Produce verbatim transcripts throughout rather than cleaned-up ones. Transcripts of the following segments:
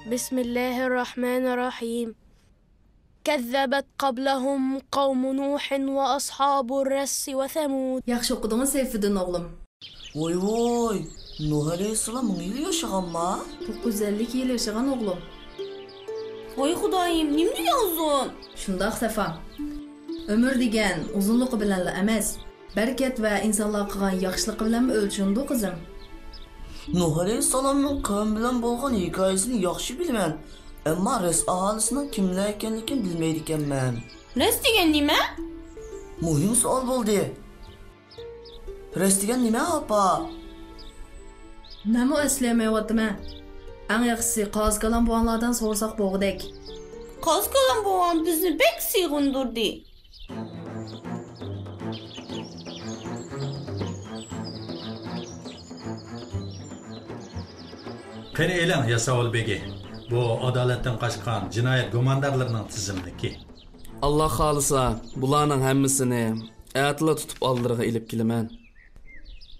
بسم الله الرحمن الرحيم. كذبت قبلهم قوم نوح وأصحاب الرس وثمود. ياخشى ئوقۇدىڭىز سەيفىدىن ئوغلۇم. ۋوي ۋوي، نۇھ ئەلەيھىسسالام مىڭ يىل ياشىغانما؟ توققۇز يۈز ئەللىك يىل ياشىغان ئوغلۇم. ۋاي خۇدايىم، نېمە دېگەن ئۇزۇن؟ شۇنداق سەفا. ئۆمۈر دېگەن ئۇزۇنلۇقى بىلەنلا ئەمەس، بەرىكەت ۋە ئىنسانلارغا قىلغان ياخشىلىقى بىلەنمۇ ئۆلچىنىدۇ، قىزىم. نۇھ ئەلەيھىسسالامنىڭ قەۋمى بىلەن بولغان ھېكايىسىنى ياخشى بىلىمەن، ئەمما رەس ئاھالىسىنىڭ كىملەر ئىكەنلىكىنى بىلمەيدىكەنمەن. رەس دېگەن نېمە؟ مۇھىم سوئال بولدى. رەس دېگەن نېمە، ئاپا؟ مەنمۇ ئەسلىيەلمەيۋاتىمەن. ئەڭ ياخشىسى قازى كالام بوۋاڭلاردىن سورىساق بولغۇدەك. قازى كالام بوۋاڭ بىزنى بەك سېغىندۇردى. قېنى ئېلىڭ، ياساۋۇل بېگى. بۇ ئادالەتتىن قاچقان جىنايەت گۇماندارلىرىنىڭ تىزىملىكى. ئاللا خالىسا، بۇلارنىڭ ھەممىسىنى ئەتىلا تۇتۇپ ئالدىرىغا ئېلىپ كېلىمەن.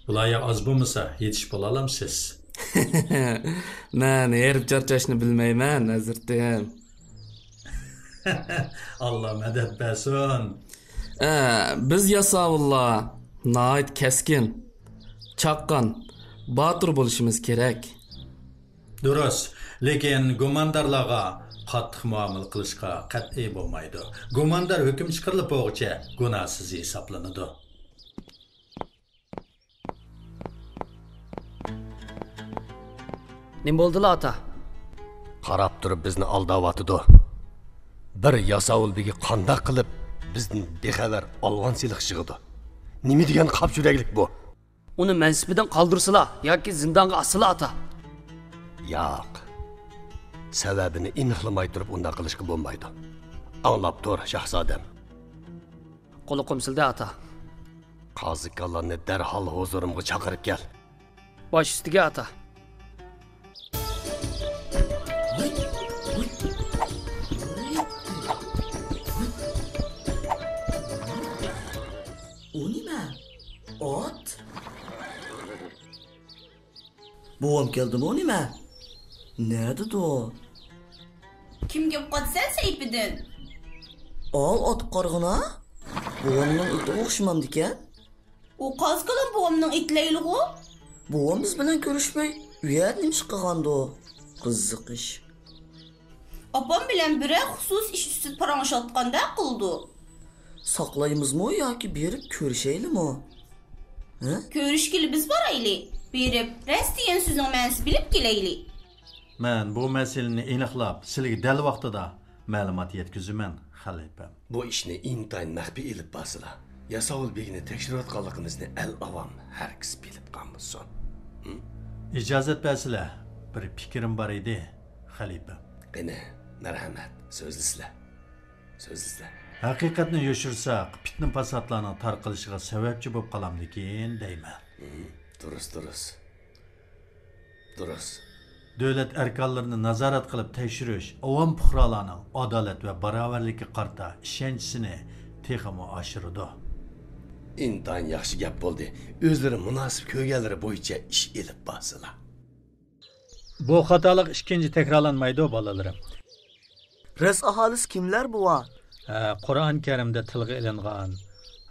ئىلاھىي، ئاز بولمىسا يېتىشىپ بولالامسىز؟ مەن ھېرىپ چارچاشنى بىلمەيمەن، ھەزرىتىم. ئاللا مەدەت بەرسۇن. ئە، بىز ياساۋۇللار ناھايىتى كەسكىن، چاققان، باتۇر بولۇشىمىز كېرەك. دۇرۇس، لېكىن گۇماندارلارغا قاتتىق مۇئامىلە قىلىشقا قەتئىي بولمايدۇ. گۇماندار ھۆكۈم چىقىرىلىپ بولغۇچە گۇناھسىز ھېسابلىنىدۇ. نېمە بولدىلا، ئاتا؟ قاراپ تۇرۇپ بىزنى ئالداۋاتىدۇ. بىر ياساۋۇل بېگى قانداق قىلىپ بىزدىن بىخەۋەر ئالۋان سېلىق يىغىدۇ؟ نېمە دېگەن قاپچۇ يۈرەكلىك بۇ؟ ئۇنى مەنسىپىدىن قالدۇرسىلا ياكى زىندانغا ئاسسىلا، ئاتا. ياق. سەۋەبىنى ئېنىقلىماي تۇرۇپ ئۇنداق قىلىشقا بولمايدۇ. ئاڭلاپ تۇر، شاھزادەم. قۇلىقىم سىلدە، ئاتا. قازى كالاننى دەرھال ھۇزۇرۇمغا چاقىرىپ كەل. باش ئۈستىگە، ئاتا. ئۇ نېمە؟ ئات؟ بوۋام كەلدىمۇ نېمە؟ نەدىدۇ؟ كىمگە ئوقۇۋاتىسەن سەيپىدىن؟ ئاۋۇ ئاتقا قارىغىنا؟ بوۋامنىڭ ئېتىغا ئوخشىمامدىكەن؟ ئۇ قازى كالام بوۋامنىڭ ئېتى لەيلىغۇ؟ بوۋام بىز بىلەن كۆرۈشمەي، ئۇ يەردە نېمە ئىش قىلغاندۇ؟ قىزىق ئىش. ئاپام بىلەن بىرەر خۇسۇسىي ئىش ئۈستىدە پاراڭلىشىۋاتقاندەك قىلىدۇ. ساقلايمىزمۇ ياكى بېرىپ كۆرۈشەيلىمۇ؟ ھە؟ كۆرۈشكىلى بىز بارايلى. بېرىپ، راست دېگەن سۆزنىڭ مەنىسىنى بىلىپ كېلەيلى. مەن بۇ مەسىلىنى ئېنىقلاپ، سىلىگە دەل ۋاقتىدا مەلۇمات يەتكۈزىمەن، خەلىپەم. بۇ ئىشنى ئىنتايىن مەخپىي ئېلىپ بارسىلا، ياساۋۇل بېگىنى تەكشۈرۈۋاتقانلىقىمىزنى ئەل-ئاۋام ھەرگىز بىلىپ قالمىسۇن. ھىم؟ ئىجازەت بەرسىلە، بىر پىكرىم بار ئىدى، خەلىپەم. قېنى، مەرھەمەت، سۆزلىسىلە. سۆزلىسە. ھەقىقەتنى يوشۇرساق، پىتنە-پاساتلارنىڭ تارقىلىشىغا سەۋەبچى بولۇپ قالامدىكىن دەيمەن. ھىم، دۇرۇس، دۇرۇس. دۇرۇس. دۆلەت ئەركانلىرىنى نازارەت قىلىپ تەكشۈرۈش ئاۋام پۇقرالارنىڭ ئادالەت ۋە باراۋەرلىككە قارىتا ئىشەنچىسىنى تېخىمۇ ئاشۇرىدۇ. ئىنتايىن ياخشى گەپ بولدى. ئۆزلىرى مۇناسىپ كۆرگەنلىرى بويىچە ئىش ئېلىپ بارسىلا. بۇ خاتالىق ئىككىنچى تەكرارلانمايدۇ، بالىلىرىم. رەس ئاھالىسى كىملەر، بوۋا؟ ھە، قۇرئان كەرىمدە تىلغا ئېلىنغان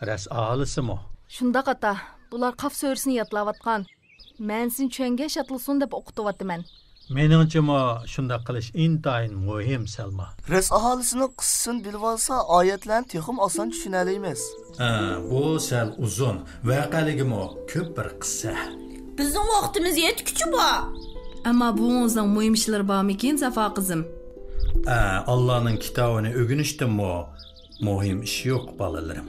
رەس ئاھالىسىمۇ؟ شۇنداق، ئاتا. بۇلار قاف سۈرىسىنى يادلاۋاتقان. مەنىسىنى چۈشەنگەچ يادلىسۇن دەپ ئوقۇتۇۋاتىمەن. مېنىڭچىمۇ شۇنداق قىلىش ئىنتايىن مۇھىم، سەلما. رەس ئاھالىسىنىڭ قىسسىسىنى بىلىۋالسا، ئايەتلەرنى تېخىمۇ ئاسان چۈشىنەلەيمىز. ھە، بۇ سەل ئۇزۇن، ۋەقەلىكىمۇ كۆپ بىر قىسسە. بىزنىڭ ۋاقتىمىز يەتكۈچە بار. ئەمما بۇۋىڭىزنىڭ مۇھىم ئىشلىرى بارمىكىن، سەفا قىزىم؟ ئە، ئاللانىڭ كىتابىنى ئۆگىنىشتىنمۇ مۇھىم ئىش يوق، بالىلىرىم.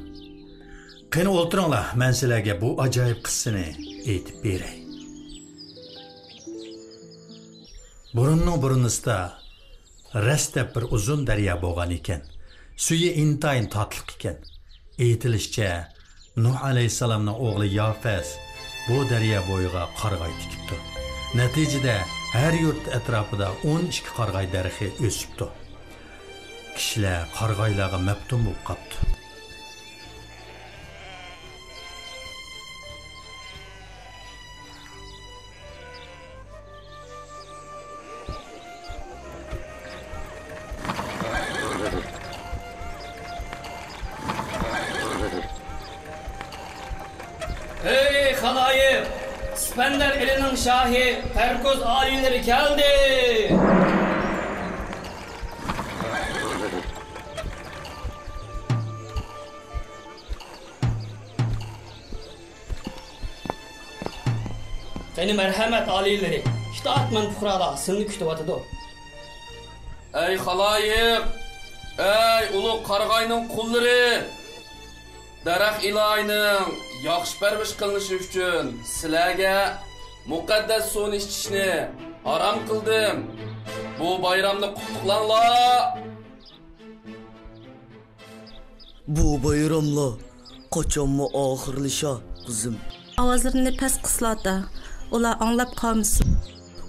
قېنى ئولتۇرۇڭلار، مەن سىلەرگە بۇ ئاجايىپ قىسسىنى ئېيتىپ بېرەي. بۇرۇننىڭ بۇرۇنىسىدا رەس دەپ بىر ئۇزۇن دەريا بولغان ئىكەن. سۈيى ئىنتايىن تاتلىق ئىكەن. ئېيتىلىشىچە، نۇھ ئەلەيھىسسالامنىڭ ئوغلى يافەس بۇ دەريا بويىغا قارىغاي تىكىپتۇ. نەتىجىدە، ھەر يۇرت ئەتراپىدا ئون ئىككى قارىغاي دەرىخى ئۆسۈپتۇ. كىشىلەر قارىغايلارغا مەپتۇن بولۇپ قاپتۇ. خالايىق، ئىسپەندەر ئېلىنىڭ شاھى تەركۇز ئالىيلىرى كەلدى! قېنى مەرھەمەت ئالىيلىرى، ئىتائەتمەن پۇقرالار سىلىنى كۈتۈۋاتىدۇ. ئەي خالايىق، ئەي ئۇلۇغ قارىغاينىڭ قۇللىرى! دەرەخ ئىلاھىنىڭ ياخشى پەرۋىش قىلىنىشى ئۈچۈن سىلەرگە مۇقەددەس سۇنى ئىچىشنى ھارام قىلدىم. بۇ بايرامنى قۇتلۇقلاڭلار! بۇ بايراملار قاچانمۇ ئاخىرلىشا، قىزىم؟ ئاۋازلىرىنى پەس قىسلا، ئاتا. ئۇلار ئاڭلاپ قالمىسۇن.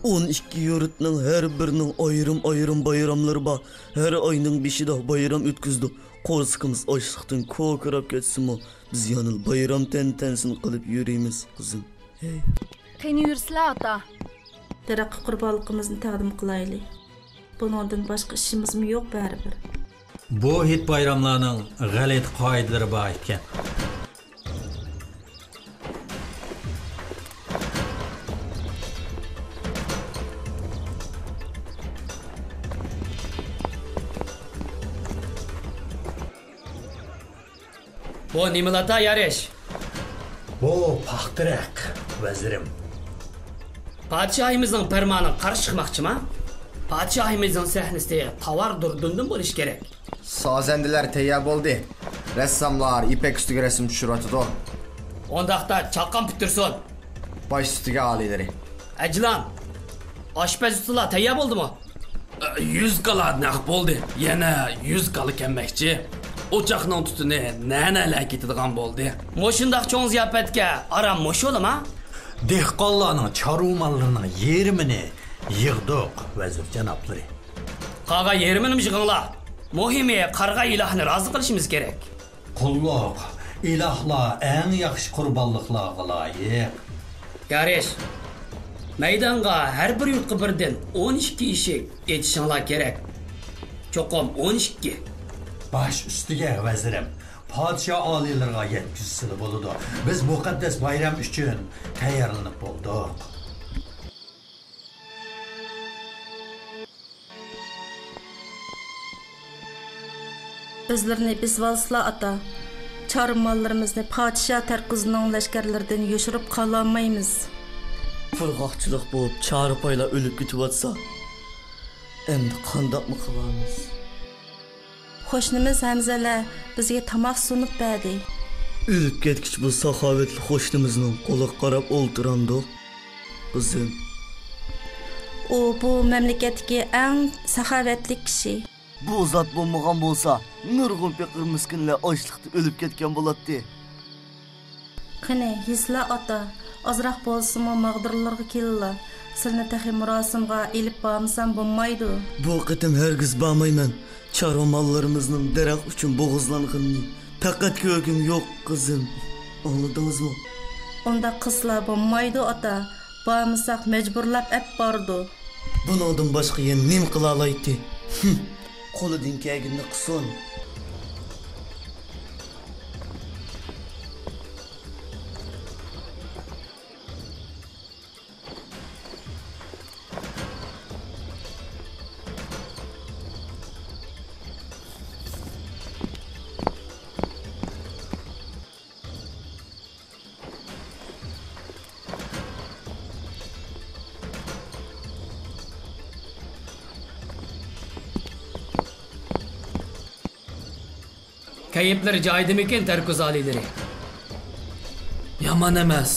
ئون ئىككى يۇرتنىڭ ھەر بىرىنىڭ ئايرىم-ئايرىم بايراملىرى بار. ھەر ئاينىڭ بېشىدا بايرام ئۆتكۈزىدۇ. قورسىقىمىز ئاچلىقتىن كوكىراپ كەتسىمۇ، بىز يەنىلا بايرام تەنتەنىسىنى قىلىپ يۈرىمىز، قىزىم. ھەي. قېنى يۈرسىلە، ئاتا. دەرەخكە قۇربانلىقىمىزنى تەقدىم قىلايلى. بۇنىڭدىن باشقا ئىشىمىزمۇ يوق بەرىبىر. بۇ ھېيت-بايراملارنىڭ غەلىتە قائىدىلىرى بار ئىكەن. بۇ نېمىلاتا يارىش؟ بۇ پاختا رەق، ۋەزىرىم. پادىشاھىمىزنىڭ پەرمانىغا قارشى چىقماقچىما؟ پادىشاھىمىزنىڭ سەھنىسى تاۋار دۇردۇندىن بولۇشى كېرەك. سازەندىلەر تەييار بولدى. رەسساملار يىپەك ئۈستىگە رەسىم چۈشۈرۈۋاتىدۇ. ئۇنداقتا چاققان پۈتتۈرسۇن. باش ئۈستىگە ئالىيلىرى. ئەجلان، ئاشپەز ئۇستىلار تەييار بولدىمۇ؟ يۈز كالا نەق بولدى. يەنە يۈز كالا كەلمەكچى. ئوچاقنىڭ تۈتۈنى نەنەلەر كېتىدىغان بولدى. مۇشۇنداق چوڭ زىياپەتكە ئارام مۇشۇلىما؟ دېھقانلارنىڭ چارۋا ماللىرىنىڭ يېرىمىنى يىغدۇق، ۋەزىر جانابلىرى. قالغان يېرىمىنىمۇ يىغىڭلار. مۇھىمى قارىغاي ئىلاھنى رازى قىلىشىمىز كېرەك. قۇللۇق، ئىلاھلار ئەڭ ياخشى قۇربانلىقلارغا لايىق. يارىش، مەيدانغا ھەر بىر يۇرتقا بىردىن ئون ئىككى ئىشىك ئېتىشىڭلار كېرەك. چوقۇم ئون ئىككى. باش ئۈستىگە، ۋەزىرىم. پادىشاھ ئالىيلىرىغا يەتكۈزسىلا بولىدۇ. بىز مۇقەددەس بايرام ئۈچۈن تەييارلىنىپ بولدۇق. ئۆزلىرىنى بېسىۋالسىلا، ئاتا. چارۋا ماللىرىمىزنى پادىشاھ تەركۇزىنىڭ لەشكەرلىرىدىن يوشۇرۇپ قالالمايمىز. قۇرغاقچىلىق بولۇپ چارپايلار ئۆلۈپ كېتىۋاتسا، ئەمدى قانداقمۇ قىلارمىز؟ قوشنىمىز ھەمزەلە بىزگە تاماق سۇنۇپ بەردى. ئۆلۈپ كەتكۈچە بۇ ساخاۋەتلىك قوشنىمىزنىڭ قولىغا قاراپ ئولتۇرامدۇق، قىزىم؟ ئۇ بۇ مەملىكەتتىكى ئەڭ ساخاۋەتلىك كىشى. بۇ زات بولمىغان بولسا، نۇرغۇن پېقىر مىسكىنلەر ئاچلىقتا ئۆلۈپ كەتكەن بولاتتى. قېنى، يېسىلە ئاتا، ئازراق بولسىمۇ ماغدۇرلىرىغا كېلىلا. سىلىنى تېخى مۇراسىمغا ئېلىپ بارمىسام بولمايدۇ. بۇ قېتىم ھەرگىز بارمايمەن. چارۋا ماللىرىمىزنىڭ دەرەخ ئۈچۈن بوغۇزلانغىنىنى پەقەت كۆرگۈم يوق، قىزىم. ئاڭلىدىڭىزمۇ؟ ئۇنداق قىلسىلا بولمايدۇ، ئاتا. بارمىساق مەجبۇرلاپ ئەپ بارىدۇ. بۇنىڭدىن باشقا يەنە نېمە قىلالايتتى؟ ھىم. قولىدىن كەلگىنىنى قىلسۇن. كەيپلىرى جايىدىمىكىن، تەركۇز ئالىيلىرى؟ يامان ئەمەس.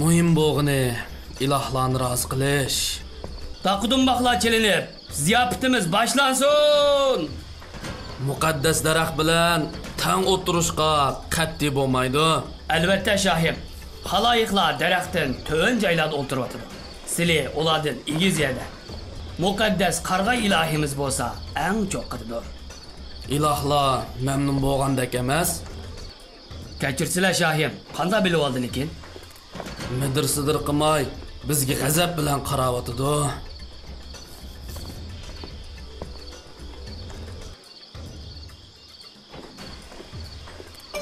مۇھىم بولغىنى ئىلاھلارنى رازى قىلىش. داققا-دۇمباقلار چېلىنىپ، زىياپىتىمىز باشلانسۇن! مۇقەددەس دەرەخ بىلەن تەڭ ئولتۇرۇشقا قەتئىي بولمايدۇ. ئەلۋەتتە، شاھىم. خالايىقلار دەرەختىن تۆۋەن جايلاردا ئولتۇرۇۋاتىدۇ. سىلى ئۇلاردىن ئېگىز يەردە. مۇقەددەس قارىغاي ئىلاھىمىز بولسا ئەڭ چوققىدىدۇر. ئىلاھلار مەمنۇن بولغاندەك ئەمەس. كەچۈرسىلە، شاھىم، قانداق بىلىۋالدىلىكىن؟ مىدىر-سىدىر قىلماي، بىزگە غەزەپ بىلەن قاراۋاتىدۇ.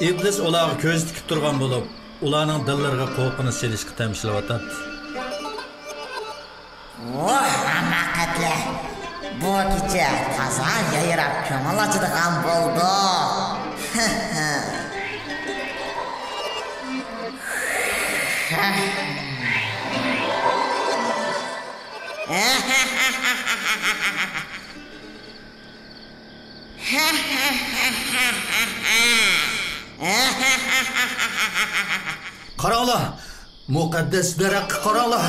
ئىبلىس ئۇلارغا كۆز تىكىپ تۇرغان بولۇپ، ئۇلارنىڭ دىللىرىغا قورقۇنچ سېلىشقا تەمشىلىۋاتاتتى. ۋاھ، ھاماقەتلەر! بۇ كېچە تازا يايراپ كۆڭۈل ئاچىدىغان بولدۇق. قاراڭلار! مۇقەددەس دەرەخكە قاراڭلار!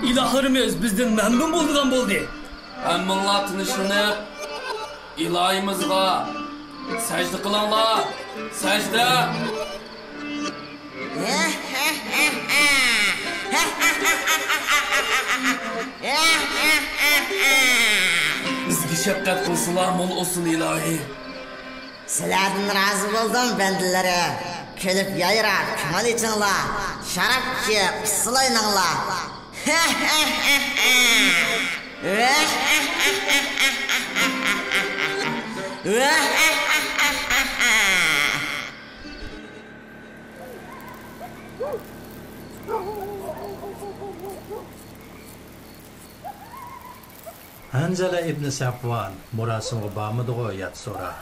ئىلاھلىرىمىز بىزدىن مەمنۇن بولىدىغان بولدى. ھەممىڭلار تىنچلىنىپ، ئىلاھىمىزغا سەجدە قىلىڭلار. سەجدە! بىزگە شەپقەت قىلسىلا، مول ئولسۇن ئىلاھى. سىلەردىن رازى بولدۇم، بەندىلىرى. كۈلۈپ يايراپ كۆڭۈل ئېچىڭلار، شاراب ئىچىپ ئۇسسۇل ئويناڭلار. ھەنزەلە ئىبنى سەپۋان مۇراسىمغا بارمىدىغۇ، يات سورا؟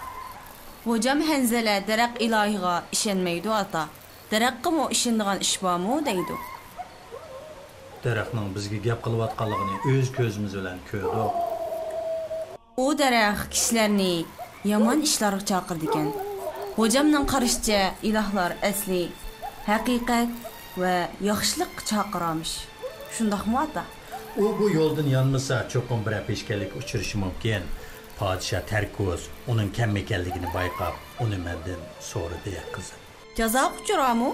غوجام ھەنزەلە دەرەخ ئىلاھىغا ئىشەنمەيدۇ، ئاتا. دەرەخقىمۇ ئىشىنىدىغان ئىش بارمۇ دەيدۇ. دەرەخنىڭ بىزگە گەپ قىلىۋاتقانلىقىنى ئۆز كۆزىمىز بىلەن كۆردۇق. ئۇ دەرەخ كىشىلەرنى يامان ئىشلارغا چاقىرىدىكەن. غوجامنىڭ قارىشىچە، ئىلاھلار ئەسلى ھەقىقەت ۋە ياخشىلىققا چاقىرارمىش. شۇنداقمۇ، ئاتا؟ ئۇ بۇ يولدىن يانمىسا، چوقۇم بىرەر پېشكەللىككە ئۇچرىشى مۇمكىن. پادىشاھ تەركۇز ئۇنىڭ كەم ئىكەنلىكىنى بايقاپ، ئۇنى مەندىن سورىدى، قىزىم. جازاغا ئۇچرارمۇ؟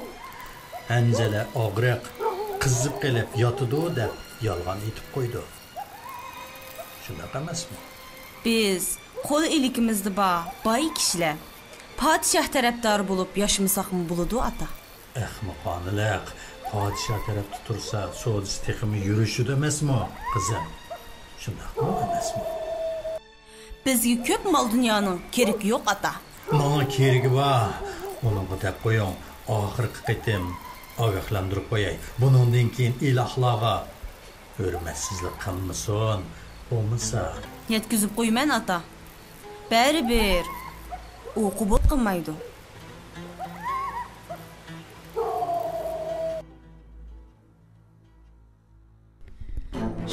ھەنزەلە ئاغرىق، قىزىپ قېلىپ ياتىدۇ دەپ يالغان ئېيتىپ قويدۇ. شۇنداق ئەمەسمۇ؟ بىز قول ئىلكىمىزدە بار باي كىشىلەر پادىشاھ تەرەپدارى بولۇپ ياشىمىساقمۇ بولىدۇ، ئاتا. ئەخمىقانىلىق، پادىشاھ تەرەپتە تۇرسا، سودىسى تېخىمۇ يۈرۈشىدۇ ئەمەسمۇ، قىزىم؟ شۇنداقمۇ ئەمەسمۇ؟ بىزگە كۆپ مال-دۇنيانىڭ كېرىكى يوق، ئاتا. ماڭا كېرىكى بار. ئۇنىڭغا دەپ قويۇڭ، ئاخىرقى قېتىم ئاگاھلاندۇرۇپ قوياي. بۇنىڭدىن كېيىن ئىلاھلارغا ھۆرمەتسىزلىك قىلمىسۇن، بولمىسا. يەتكۈزۈپ قويىمەن، ئاتا. بەرىبىر ئۇ قوبۇل قىلمايدۇ.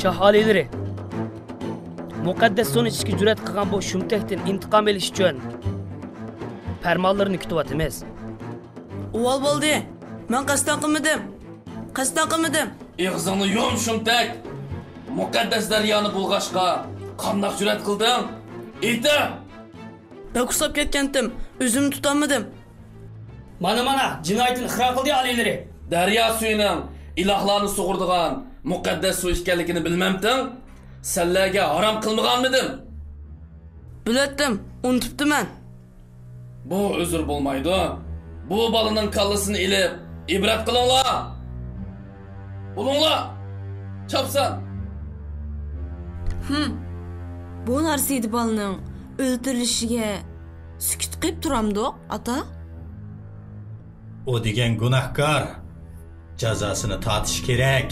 شاھ ئالىيلىرى، مۇقەددەس سۇنى ئىچىشكە جۈرئەت قىلغان بۇ شۇمتەكتىن ئىنتىقام ئېلىش ئۈچۈن پەرمانلىرىنى كۈتۈۋاتىمىز. ئۇۋال بولدى، مەن قەستەن قىلمىدىم، قەستەن قىلمىدىم. ئېغىزىڭنى يۇم، شۇمتەك! مۇقەددەس دەريانى بۇلغاشقا قانداق جۈرئەت قىلدىڭ؟ ئېيتىڭ! بەك ئۇسساپ كەتكەنتىم، ئۆزۈمنى تۇتالمىدىم. مانا، مانا، جىنايىتىنى ئىقرار قىلدى ئالىيلىرى. دەريا سۈيىنىڭ ئىلاھلارنى سۇغۇرىدىغان مۇقەددەس سۇ ئىكەنلىكىنى بىلمەمتىڭ؟ سەنلەرگە ھارام قىلمىغانمىدىم؟ بىلەتتىم، ئۇنتۇپتىمەن. بۇ ئۆزۈر بولمايدۇ. بۇ بالىنىڭ كاللىسىنى ئېلىپ، ئىبرەت قىلىڭلار. بولۇڭلار! چاپسان! ھىم. بۇ نارسىدە بالىنىڭ ئۆلتۈرۈلۈشىگە سۈكۈت قىلىپ تۇرامدۇق، ئاتا؟ ئۇ دېگەن گۇناھكار. جازاسىنى تارتىشى كېرەك.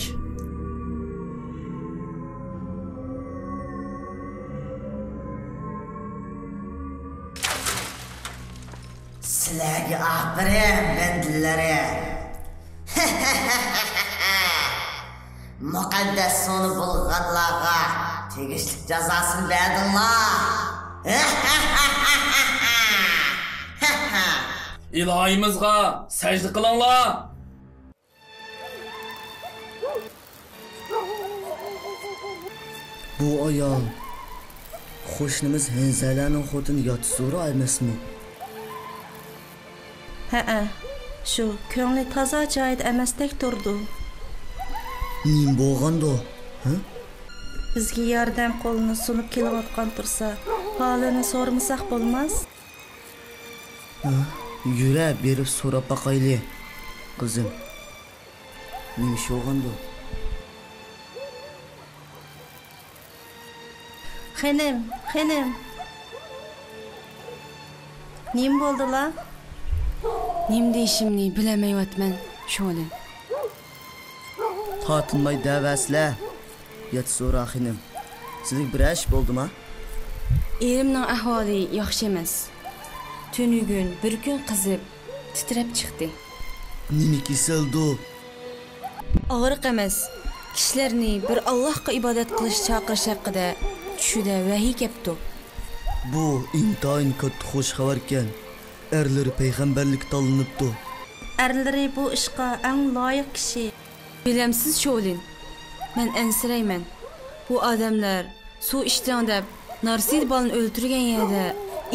سىلەرگە ئاپىرىن، بەندىلىرى! مۇقەددەس سۇنى بۇلغىغانلارغا تېگىشلىك جازاسىنى بەردىڭلار! ئىلاھىمىزغا سەجدە قىلىڭلار! بۇ ئايال قوشنىمىز ھەنزەلەنىڭ خوتۇنى ياتسۇرا ئەمەسمۇ؟ ھەئە، شۇ كۆڭلى تازا جايىدا ئەمەستەك تۇرىدۇ. نېمە بولغاندۇ؟ ھە؟ بىزگە ياردەم قولىنى سۇنۇپ كېلىۋاتقان تۇرسا، ھالىنى سورىمىساق بولماس. ھە؟ يۈرە، بېرىپ سوراپ باقايلى، قىزىم. نېمە ئىش بولغاندۇ؟ خېنىم، خېنىم. نېمە بولدىلا؟ نېمە دېيىشىمنى بىلەلمەيۋاتىمەن. شولىن. تارتىنماي دەۋەرسىلە، ياتسۇرا خېنىم. سىزگە بىرەر ئىش بولدىما؟ ئېرىمنىڭ ئەھۋالى ياخشى ئەمەس. تۈنۈگۈن بىر كۈن قىزىپ، تىترەپ چىقتى. نېمە كېسەلدۇ؟ ئاغرىق ئەمەس، كىشىلەرنى بىر ئاللاھقا ئىبادەت قىلىش چاقىرىش ھەققىدە چۈشىدە ۋەھىي كەپتۇ. بۇ ئىنتايىن كاتتا خۇش خەۋەركەن. ئەرلىرى پەيغەمبەرلىككە تاللىنىپتۇ. ئەرلىرى بۇ ئىشقا ئەڭ لايىق كىشى. بىلەمسىز، شولىن، مەن ئەنسىرەيمەن. بۇ ئادەملەر سۇ ئىچتىڭ دەپ نارسىدە بالىنى ئۆلتۈرگەن يەردە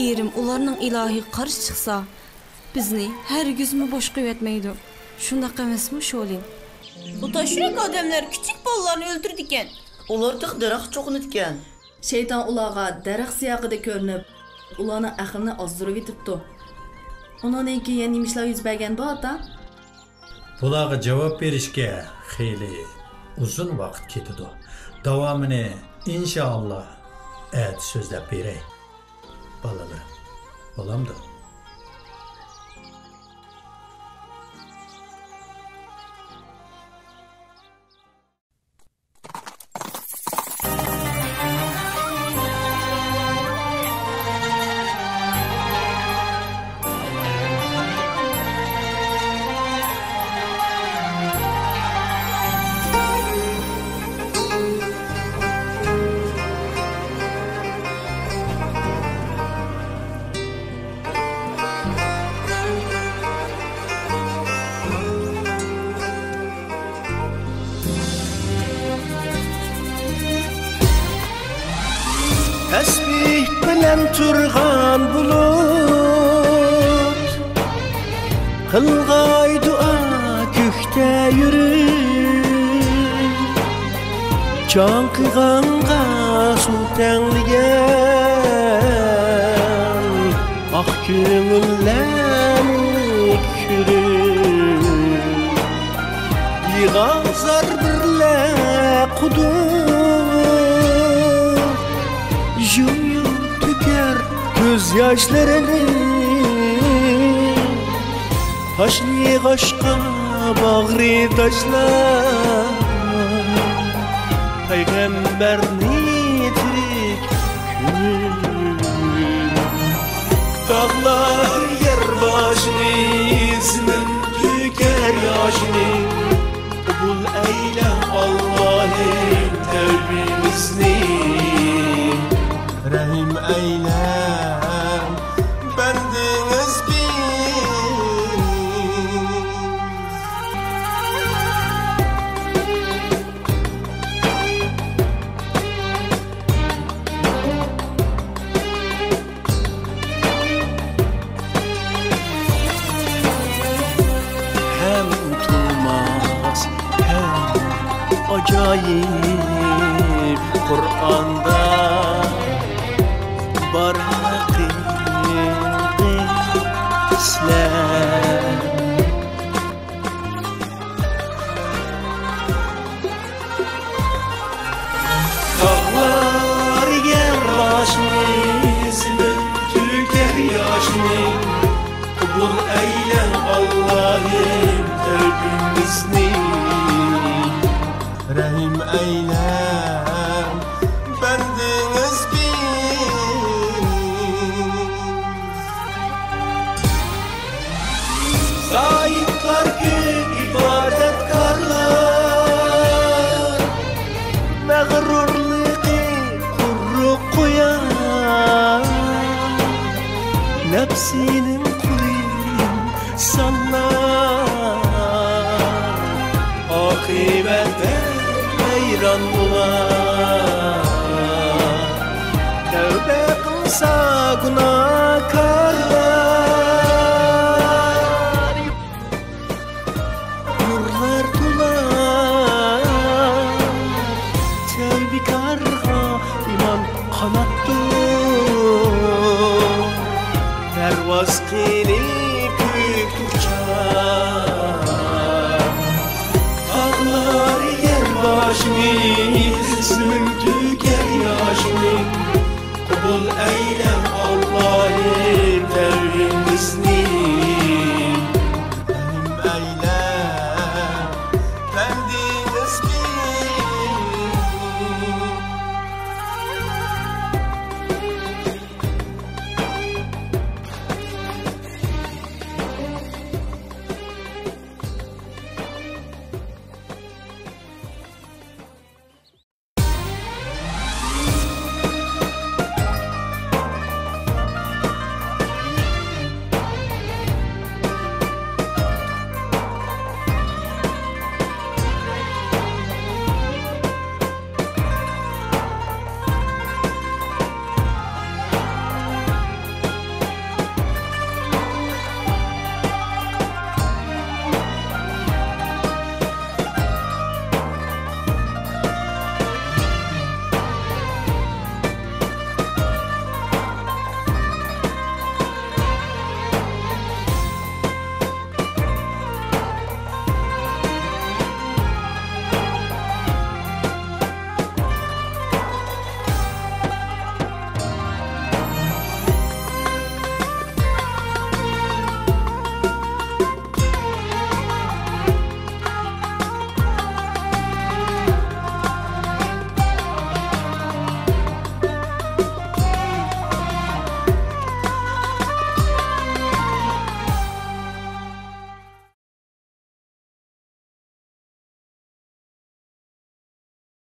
ئېرىم ئۇلارنىڭ ئىلاھىغا قارشى چىقسا، بىزنى ھەرگىزمۇ بوش قويۇۋەتمەيدۇ. شۇنداق ئەمەسمۇ، شولىن؟ بۇ تاشيۈرەك ئادەملەر كىچىك بالىلارنى ئۆلتۈرىدىكەن. ئۇلار تېخى دەرەخ چوقۇنىدىكەن. شەيتان ئۇلارغا دەرەخ سىياقىدا كۆرۈنۈپ، ئۇلارنىڭ ئەقلىنى ئازدۇرۇۋېتىپتۇ. ئۇنىڭدىن كېيىن نېمە ئىشلار يۈز بەرگەندۇ، ئاتا؟ بۇلارغا جاۋاب بېرىشكە خېلى ئۇزۇن ۋاقىت كېتىدۇ. داۋامىنى، ئىنشائاللا، ئەتە سۆزلەپ بېرەي، بالىلىرىم. بولامدۇ؟ تەسبىھ بىلەن تۇرغان بۇلۇت، قىلغاي دۇئا كۆكتە يۈرۈپ. چاڭقىغانغا سۇ تەڭلىگەن ئاق كۆڭۈللەرنى كۆرۈپ، يىغا زار بىرلە قۇدۇق، يۇم-يۇم تۆكەر كۆز ياشلىرىنى. تاشنى يىغاشقا باغرى تاشلاپ، پەيغەمبەرنى تىرىك كۆرۈپ. تاغلار يەر باشنى، زېمىن تۆكەر ياشنى. قوبۇل ئەيلە، ئاللاھىم، تەۋبىمىزنى. رەھىم ئەيلە، بەندىڭىزگە. ھەم تۇرماس، ھەم ئاجايىپ قۇرئاندا بار ھەقىقەتلەر. تاغلار يەر باشنى، زېمىن تۆكەر ياشنى. قوبۇل ئەيلە، ئاللاھىم، تەۋبىمىزنى. رەھىم ئەيلە، بەندىڭىزگە. زاھىدلار كۆپ، ئىبادەتكارلار، مەغرۇرلۇقى قۇرۇق قويا. نەپسىنىڭ قۇلى سانلا، ئاقىۋەتتە ھەيران بولا. تەۋبە قىلسا گۇناھ